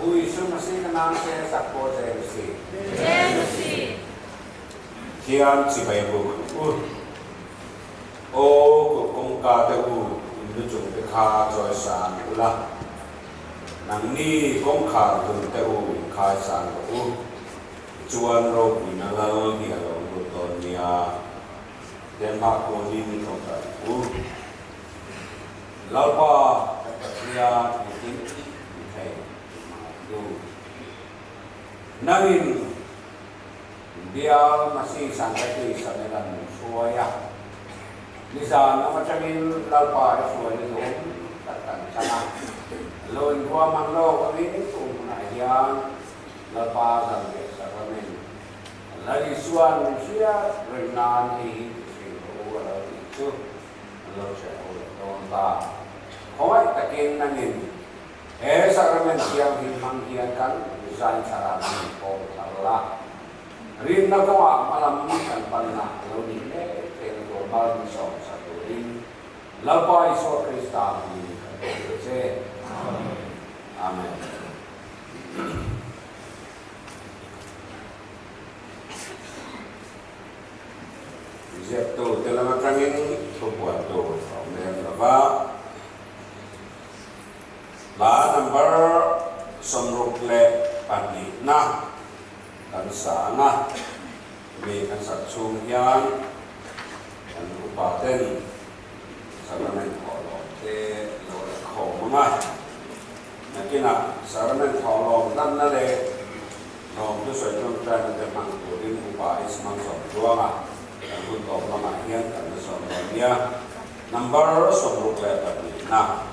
Pu Isu Masih ka nang che sak pawh James hi. James hi. Thian chibai buk u. Aw kut kawngka te u in lu chung te kha chawi san ula. Nangni kawngkhar hlun te u in khai san rawh u. Tichuan ropuina lal hi a lo lut dawn nia. Denmark pawhin i tawngtai u. Lalpa kan Pathian engkim ti thei i hmangaihtu. Nangin Bial Masi Sankati Samelan min hruai a, nizan lam atangin Lalpa i hruaina duhawm tak kan chang a, lo inruahman lawk angin tun hunah hian Lalpa zanriah Sacrament Lal Isuan min hriat reng nan hei hi ti thin rawh u a lo tih chu an lo hre ho leh dawn ta. Khawngaih takin nangin he sacrament thianghlim hmang hian kan design thlarau min pawl thar la. Rinna kawngah hmalam kan panna a lo nih mek theihna tur mal min sawm sak turin Lalpa Isua Krista hmingin kan dil che. Amen. Ziaktute lam atangin thupuan tur a awm lem lo va. Hla number 62 na kan sa ang a, mi kan sak chhung hian kan upa ten sacrament thawhlawm te lo la khawm ang a. Nakinah sacrament thawhlawm hlanna leh lawm thusawi tawngtaina te hmang turin upa is hmang sawm chuanga kan hun tawp lamah hian kan la sawm dawn nia. Number 62 na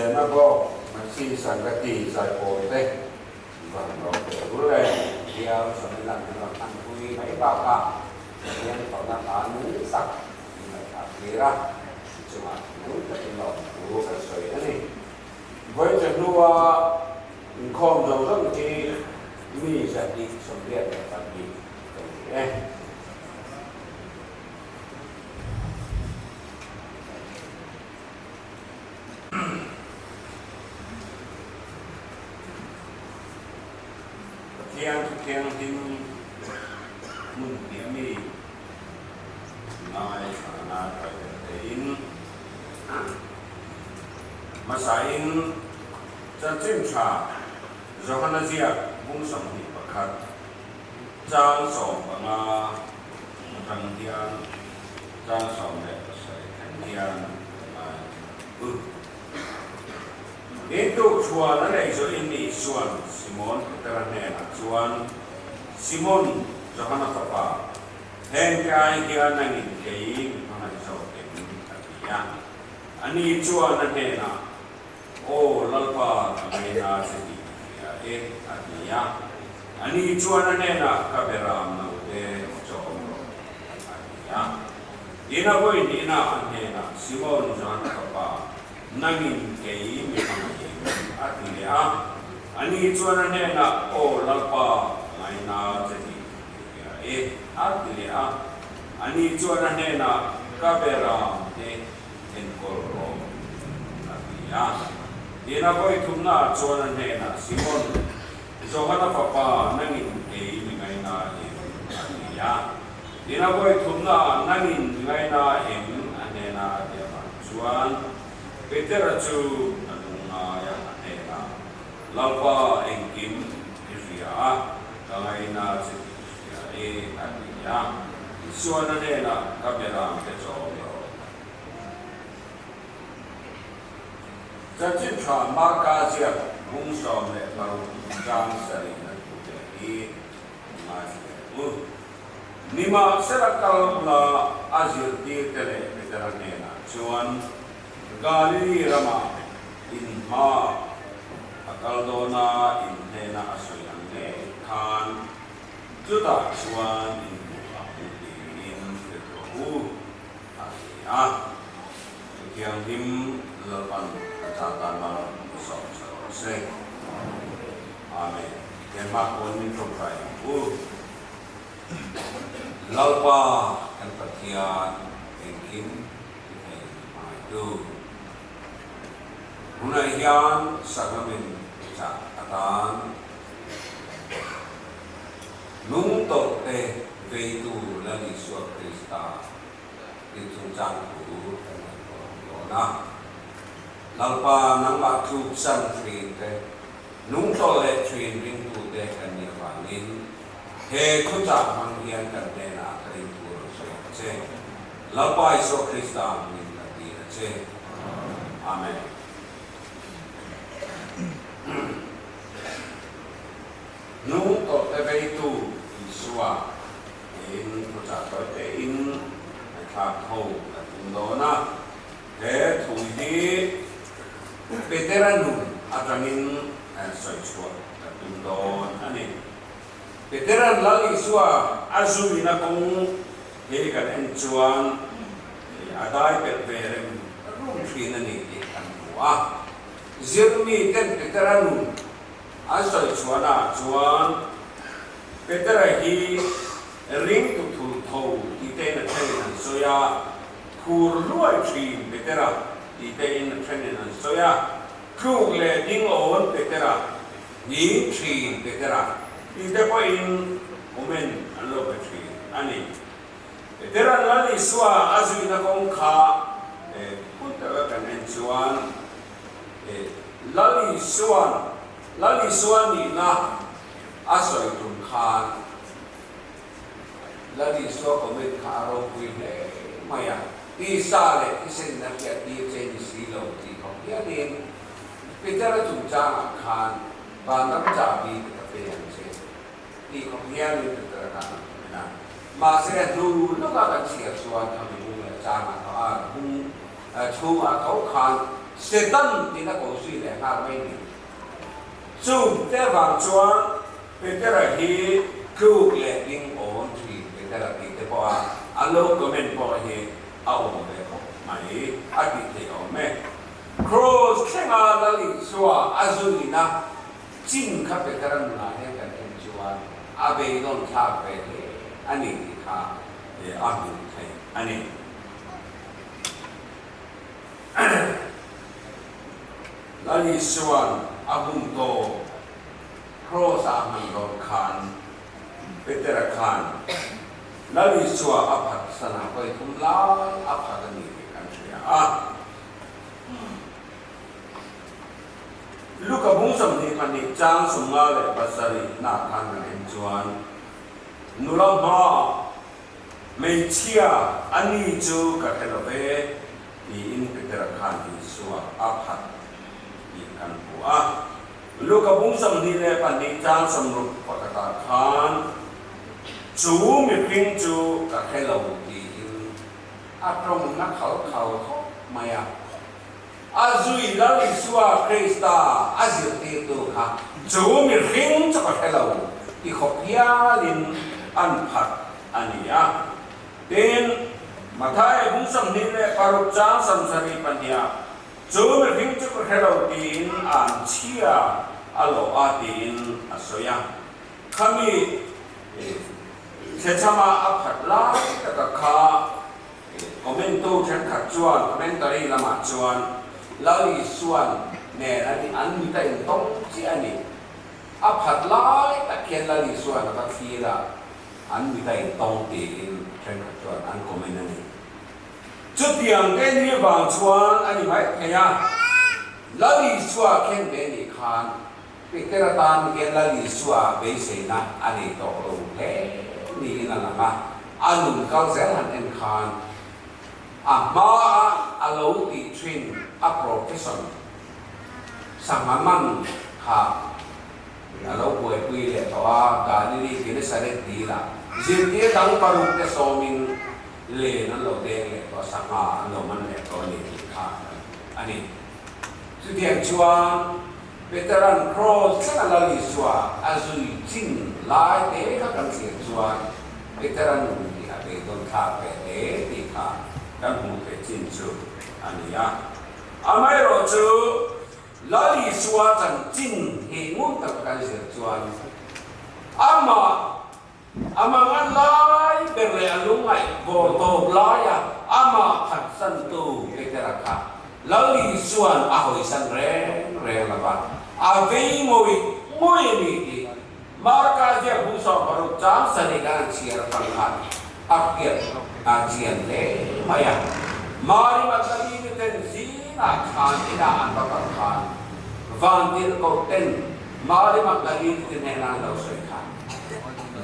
Zemabawk Masi Sangati zaipawl te van lo pe rul e. Bial Samilan min rawn hmanpui mai bakah Pathian fakna hla nung tak min ngaihthlak tir a, i chungah nung takin lawmthu kan sawi a ni. Vawiin hnua inkhawm zawng zawng hi mi 282 kan ni e. Pathian Thu Thianghlim hmun hnih a mi ngaithla tawi deuh tein hmasain chanchin tha Johana ziak bung 21 chang 15 atang hian chang 17 thleng hian ka ngaithla u. In tuk chhuan a nei zawh in Isua'n Simon Petera hnenah chuan, Simon, Johana fapa, hengte ai hian nangin kei mi hmangaih zawk em? a ti a. Ani chuan a hnenah, Aw Lalpa, ka ngaina che tih ka hria e, a ti a. Ani chuan a hnenah, Ka beram naute chawm rawh, a ti a. Tin a vawi hnihna a hnenah, Simon, Johana fapa, Nangin kei mi hmangaih a ti leh a. Ani chuan a hnenah, Aw Lalpa, ngaina che tih i hria e, a ti leh a. Ani chuan a hnenah, Ka beram te enkawl rawh, a ti a. Tin a vawi thumnaah chuan a hnenah, Simon, Johana fapa, nangin kei mi ngaina em? a ti a. Tin a vawi thumnaah, Nangin mi ngaina em? a hnenah a ti avang chuan Petera chu a lungngai a, a hnenah, Lalpa, engkim i hria a, ka ngaina che tih i hria e, a ti a. Isuan a hnenah, Ka beram te chawm rawh. Chanchin tha Marka ziak bung 16 chang sarih na thu te hi ngaithla leh u. Nimahsela kal ula a zirtirte leh Petera hnenah chuan Galili ramah in hma a kal dawna in hnena a sawi ang ngei khan chutah chuan in hmu ang tiin hrilh rawh u. A ti a, Thianghlim Lalpan a chah tan mal a sawm sa rawh se. Amen. Keimah pawn min tawngtai ang u. Lalpa kan Pathian engkim ti thei hmaitu. Tunah hian sacrament chah atan Lungtawrhte veitu Lal Isua Krista tih chungchang thu kan ngaihtuah ang dawn a. Lalpa nangmah tluksan thin te, lungtawrh leh thin ringtute kan nih avangin he thuchah hmang hian kan hnenah ka ringtu rawn sawi ang che. Lalpa Isua Krista hmingin ka ti a che. Amen. Nung tawrhte veitu Isua tiin thuchah tawi tein ngaihthlak ho kan tum dawn a. He thu hi Petera nun atangin sawi chhuah kan tum dawn a ni. Petera'n Lal Isua a zuina kawng hi kan en chuan a dai pelh ve rem rum thin a ni tih kan hmu a. Zirmiten Petera nun An sawi chhuahnaah chuan Petera hi ringtu thul tho tih tein a thenin an sawi a, phur luai thin Petera tih tein a thenin an sawi a, tluk leh ding awn Petera, hning thin Petera tih te pawhin comment an lo pe thin a ni. Petera'n Lal Isua a zuina kawng kha hun taka kan en chuan Lal Isua'n Lal Isua nihna a sawi tum khan Lal Isua comment kha a ropui hle mai a, tisa leh thisen in a hriat tir che ni si lo tih khawp hianin Petera chungchangah khan vanram chahbi te ka pe ang che tih khawp hianin Petera khan a comment a. Mahse a hnu lawka kan chhiar chuan khami bung leh changah tawh a bung chhungah tho khan Satan tiin a ko zui. nghal mai a ni. Chung te vang chuan Petera hi tluk leh ding awm thin Petera tih te pawh a an lo comment pawh hi a awm ve khawp mai a tih theih awm e. Kraws thlenga Lal Isua a zuina chin kha Petera nunah hian kan en chuan a beidawn thlak ve hle a ni tih kha a hmuh theih a ni. Lal Isua'n a hun tawp Kraws-a a hman dawn khan Petera khan Lal Isua a phatsan a hawi thum lai a phat a ni tih kan hria a. Luka bung 22 chang 57 nak khan kan en chuan nula hmaah Hmeichhia, a ni chu ka hre lo ve, tiin Petera khan Isua a phat tih kan hmu a. Luka bung 22 chang 60 pakhatah khan, Chu mihring chu ka hre lo tiin a tawngna khal khal khawp mai a. A zui Lal Isua Krista a zirtirtu kha chu mihring chu ka hre lo ti khawp hialin an phat a ni a. Tin, Mathaia bung 26 chang 72 chu mihring chu ka hre lo tiin an chhia a lawh a tiin a sawi a. Khami thlechhama a phat lai taka kha Comment tu thenkhat chuan commentary lamah chuan Lal Isuan nen an an mit a intawng chiah a ni. A phat lai tak hian Lal Isuan a va thlir a, an mit a intawng tiin thenkhat chuan an comment a ni. Chutiang te ni vang chuan a ni mai thei a, Lal Isua khen ve nih khan Peter atan hian Lal Isua beiseina a nei tawh lo hle niin a lang a, a nun kal zel han en khan a hmaa a lo tih thin a profession sangha man kha a lo buaipui leh tawh a, Galili Genesaret dila zirtir dang paruk te sawmin len an lo deng leh tawh a, sangha an lo man leh tawh a ni tih kha a ni. Chutiang chuan Petera'n kraws thleng a Lal Isua a zui chin lai te kha kan thlir chuan Petera nun hi a beidawn thlak ve hle tih kha kan hmuh theih chin chu a ni a. Amaherawhchu Lal Isua chanchin hi ngun taka kan zir chuan amah A mangan lai ber leh a lungngaih vawr tawp laia amah phatsantu Petera kha Lal Isua'n a hawisan reng reng lo va, a vei ngawih ngawih a ni tih Marka ziak bung 16 chang sarih kan han chhiar atang khan a hriat a chian hle mai a. Mari Magdalene ten zingah thlan inah an va kal khan vantirhkoh ten Mari Magdalene te hnenah an lo sawi kha.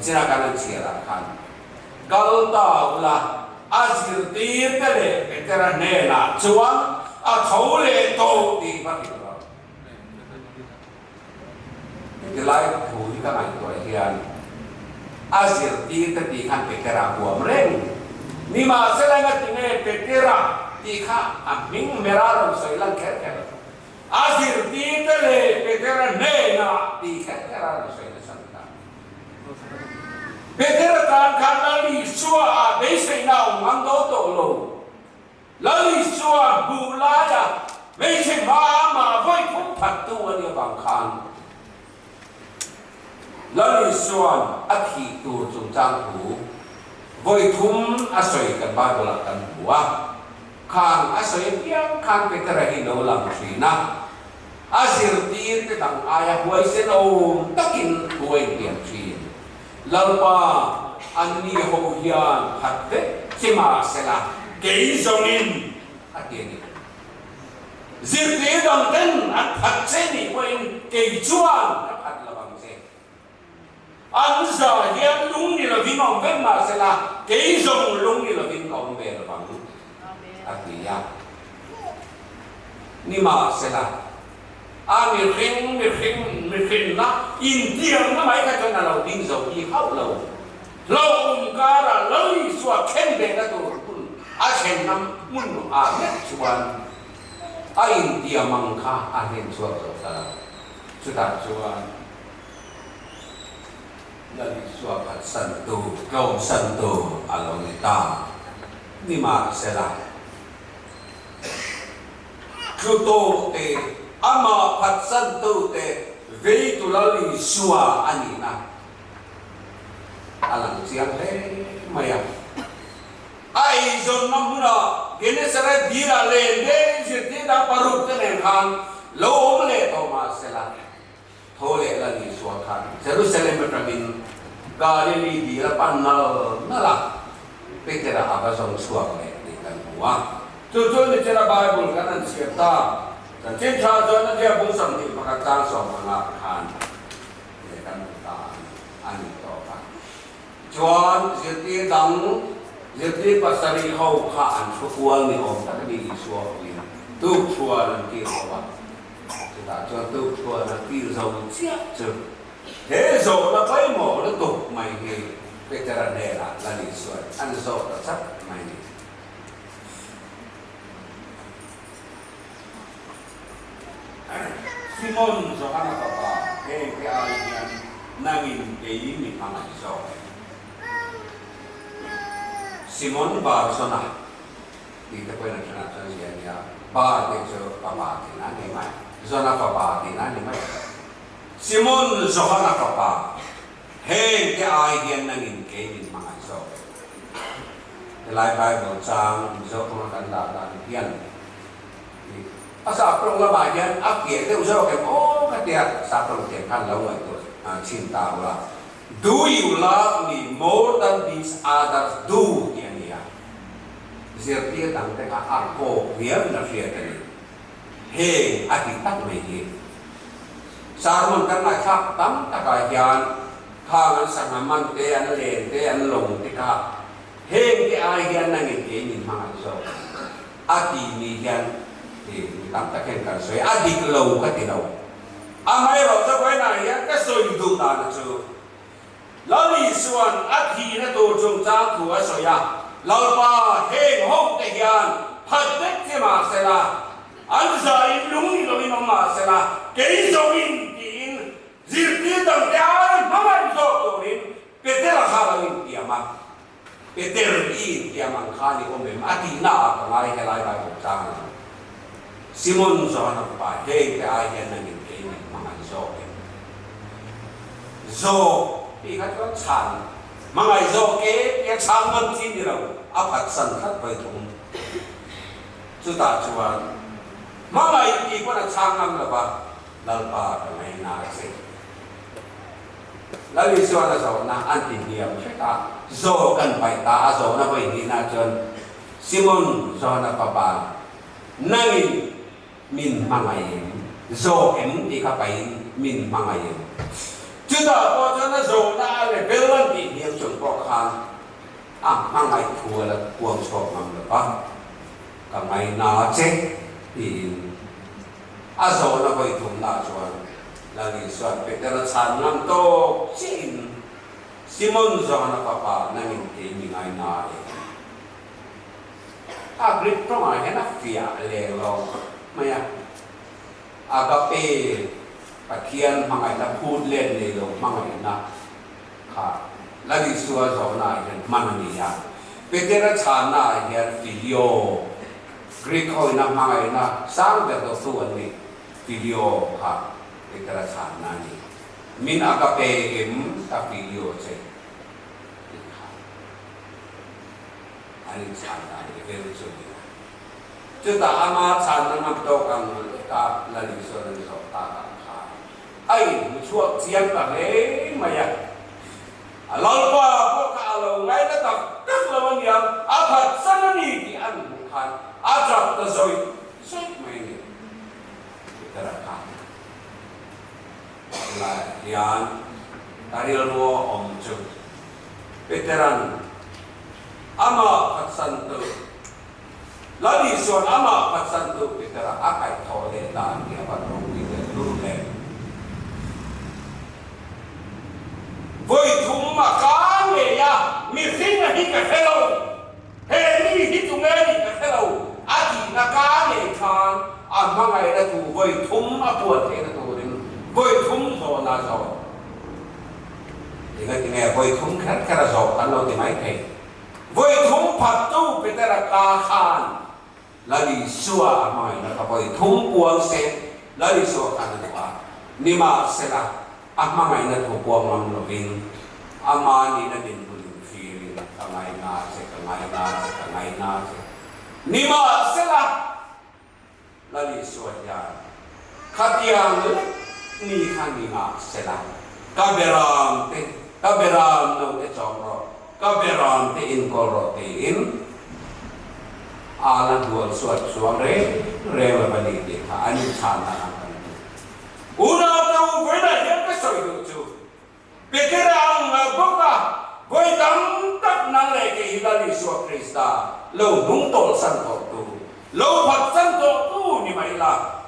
China kan an chhiar ah khan kal ta ula a zirtir te leh Petera hnenah chuan a tho leh tawh tih va hrilh rawh. Heti lai thu hi ka ngaihtuah hian a zirtir te tih khan Petera huam reng nimahsela engatinge Petera tih kha a hming hmera rawn sawi lan kher kher. A zirtirte leh Petera hnenah tih kher kher a rawn sawi nasa ta. Petera tan khan Lal Isua ah beiseina a awm ngam dawn tawh lo. Lal Isua hmuh laia hmeichhe hma amah vawi phum phattu a nih avang khan Lal Isua'n a thih tur chungchang thu vawi thum a sawi kan Bible-ah kan hmu a. Khang a sawi apiang khan Petera hi lo lang thin a, a zirtirte dang aia huaisen awm takin thu a inpian thin. Lalpa, anni ho hian phat vek che mahsela kei zawngin a ti a ni. Zirtir dang ten an phat che nih pawhin kei chuan ka phat lo ang che. An za hian lung ni lovin awm vek mahsela kei zawng lung ni lovin ka awm ve lo vang, a ti a. Nimahsela, a mihring mihring mihrinna intiamna mai kha chuan a lo ding zo hi hauh lo. Hlauhawm karah Lal Isua khen behna tur hun a thlenna hmun ah meuh chuan. A intiam ang kha a hlen chhuak zo ta lo. Chutah chuan Lal Isua phatsantu, tlawmsantu a lo ni ta. Nimahsela, tlu tawhte, amah phatsantute veitu Lal Isua a nihna a lang chiang hle mai a. A eizawnna hmunah Genesaret dilah len deuhin zirtir dang parukte nen khan lo awm leh tawh mahsela, Tho leh Lal Isua khan Jerusalem atangin Galili dil a pan nal nal a, Petera a va zawng chhuak leh tih kan hmu a. Chu chu ni chela Bible kan han chhiar ta, Chanchin Tha chuan a ziak bung 21 chang 15 khan leh kan hmu ta a ni tawk a. Chuan zirtir dang zirtir pasarih ho kha an thu kual ni awm tak a ni Isua awmin tukchhuan an tir ho a. Chutah chuan tukchhuan a tir zo chiah chu he zawhna pawimawh lutuk mai hi Petera hnenah Lal Isua'n an zawh ta chat mai ni. Simon Johana fapa, heng te ai hian nangin kei mi hmangaih zawk em? Simon Bar-Jona tih te pawhin an ṭhenah chuan zia a nia, Bar tih chu fapa tihna a ni mai, Jona fapa tihna a ni mai. Simon Johana fapa, heng te ai hian nangin kei min hmangaih zawk em? Helai Bible chang Mizo tawng a kan dah dan hian A sap tawng lamah hian a piah deuh zawk em aw ka tia sap tawng thiam khan lo ngaihtuah chhin ta ula. Do you love me more than these others do tih a ni a. Zirtir dang te kha a kawk viau in a hriat a ni. Heng a ti tak mai hi. Sermon kan ngaihthlak tam takah hian khang an sangha man te, an len te, an lawng te kha heng te ai hian nangin kei min hmangaih zawk. A ti ni hian i mi tam tak hian kan sawi a, a dik lo ka ti lo. Amaherawh chu vawiinah hian ka sawi duh dana chu Lal Isua'n a thihna tur chungchang thu a sawi a, Lalpa heng ho te hian phat vek che mah sela, an zaiin lung ni loin awm mah sela, kei zawngin tiin zirtir dangte ai hmangaih zawk turin Petera kha lo intiam a. Peter i intiam ang khan i awm em? A tihna ah ka ngai helai Bible chang ang. Simon Johana fapa heng te ai hian nangin kei min hmangaih zawk em? Zawk tih kha chuan chhan hmangaih zawk e tia chhan ngam chi ni lo, a phatsan tlat vawi thum. Chutah chuan hmangaih tih pawn a chhang ngam lo va, Lalpa ka ngaina a che. Lal Isuan a zawhna an ti hniam hret a, Zaw kan paih ta a zawhna vawi hnihna chuan Simon Johana fapa nangin min hmangaih em? Zaw em tih kha paihin min hmangaih em? Chutah pawh chuan a zawhna a level an tih hniam chung pawh khan a hmangaih thu a la kuang chhuak ngam lo va, Ka ngaina che tiin A zawhna vawi thumna chuan Lal Isua'n Petera chhan ngam tawk chiahin, Simon Johana fapa nangin kei mi ngaina e. A Greek tawngah hian a fiah leng lo khawp mai a. Agape, Pathian hmangaihna phut let nei lo hmangaihna kha Lal Isua zawhnaah hian hman a ni a. Petera chhannaah hian Phileo, Greek hoina hmangaihna sang ber dawttu an ni, Phileo kha Petera chhanna a ni. Min agape em ka Phileo che tih kha an inchhan dan i vel chu a ni a. Chutah ama chhanna ngam tawk ang leka Lal Isuan an zawh tak ah khan a inhmu chhuak chiang ta hle mai a. A Lalpa pawh kha a lo ngaina tak tak lo a nia, a phatsan a ni tih an hmuh khan a tap ta zawih zawih mai a ni. Petera kha helaiah hian ka rilru a awm chu Petera'n amah phatsan tu, Lal Isua'n amah phatsan tu Petera a kaihthawh leh dan hi a van ropui leh lul em. Vawi thum a ka ngei a, mihring a hi ka hre lo, he mi hi chu nge ni ka hre lo a tihna ka ngei khan a hmangaihna thu vawi thum a puan theihna turin vawi thum zawhna a zawh. Engati nge vawi thum kher kher a zawh kan lo ti mai thei. Vawi thum phattu Petera ka khan Lal Isua a hmangaihna kha vawi thum puang se Lal Isua khan a duh a, nimahsela a hmangaihna thu puang ngam lovin ama nihna dinhmun inthirin ka ngaina che, ka ngaina che, ka ngaina che. Nimahsela Lal Isua hian khatiang lek ni kha ni ngah sela, ka beram te, ka beram no te chawm rawh, ka beram te inkawl rawh tiin a la hnual suat chuang reng reng lo a ni tih kha an inchhan dan ang kan hmu. Unau te u vawiinah hian ka sawi duh chu Petera ang bawk a, vawi tam tak nang leh kei hi Lal Isua Krista lo hnung tawlsan tawhtu, lo phatsan tawhtu ni mai la.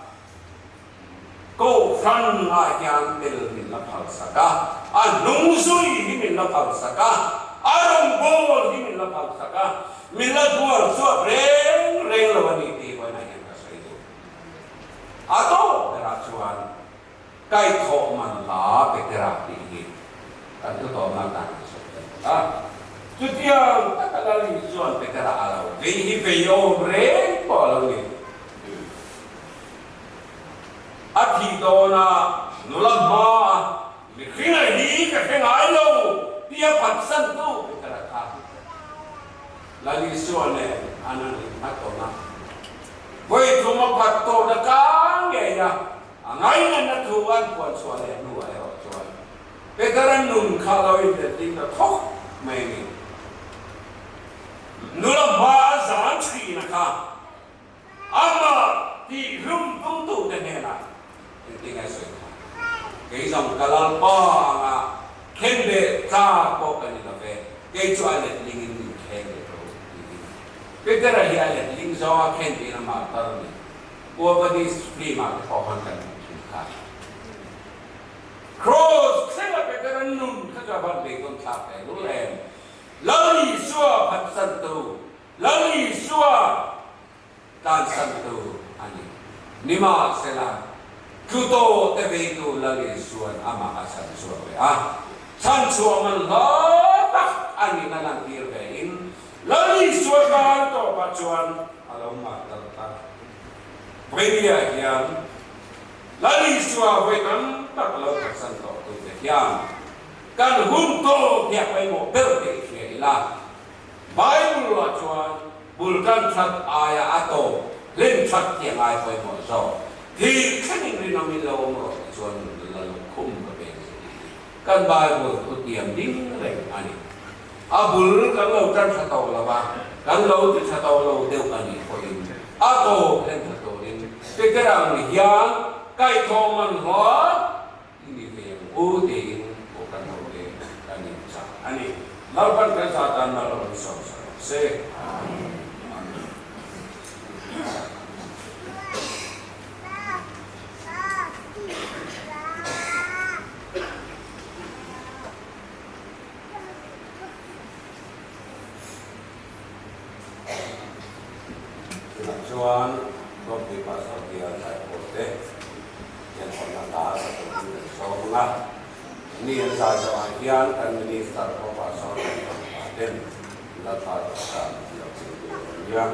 Kohhran ah hian tel min la phalsak a, a hnung zui hi min la phalsak a, a rawngbâwl hi min la phalsak a, min la hnual chhuak reng reng lo a ni tih vawiinah hian ka sawi duh. A tawp berah chuan kaihthawh man hla Petera tih hi kan thutawmna atan kan sawi dawn bawk a. Chutiang taka Lali chuan Petera a lo vei hi vei awm reng pawh a lo ni. A thih dawna nula hmaa mihring a hi ka hre ngai lo tia phatsantu Petera kha Lal Isua nen an han inhmatawm a. Vawi thum a phat tawhna kang ngei a, a ngainatna thu an puan chhuah leh hnuah erawh chuan Petera nun kha lo inletling ta thawk mai a ni. Nula hmaa a zan thihna kha Amah tihhlum tumtute hnenah engtin nge sawi kha? Kei zawng ka Lalpa anga khen beh tlak pawh ka ni lo ve, kei chu a letlingin min kheng leh tho tiin. Petera hi a letling zawnga khen tiin amah tar a ni. Quo Vadis film-ah te pawh khan kan hmuh thin kha. Kraws thlenga Petera nun kha chu a van beidawn thlak ve lul em? Lal Isua phatsantu Lal Isua tlansantu a ni. Nimahsela, tlu tawh te veitu Lal Isua'n amah a chhan chhuak leh a, chhan chhuah man hla tak a nihna lantir ve in Lal Isua tan tawpah chuan a lo mar tal ta. Vawinia hian Lal Isua vawi tam tak lo phatsan tawh tute hian kan hun tawp hi a pawimawh ber tih hria ila, Bible ah chuan bul tan that aia a tawp hlim that hi a ngai pawimawh zawk. Thih thlengin rinawmin lo awm rawh ti chuan nun la lukhum ka pek che tih hi kan Bible thu tiam ding reng a ni. A bul kan lo tan tha tawh lo va, kan lo ti tha tawh lo deuh a nih pawhin a tawp hlen tha turin Peter ang hian kaihthawh man hlawt I ni ve ang u tiin pawh kan ho te kan in chah a ni. Lalpan kan za tan na lo in sawm sa rawh se. Amen. Tunah chuan Hlawmpui Pastor Bial Zaipawl te hian hawnna hla sa turin kan sawm ang a. Ni an zai zawhah hian kan Minister pawh Pastor kan tawngta ten Lalpa dawhkan an lo ching tur a nia.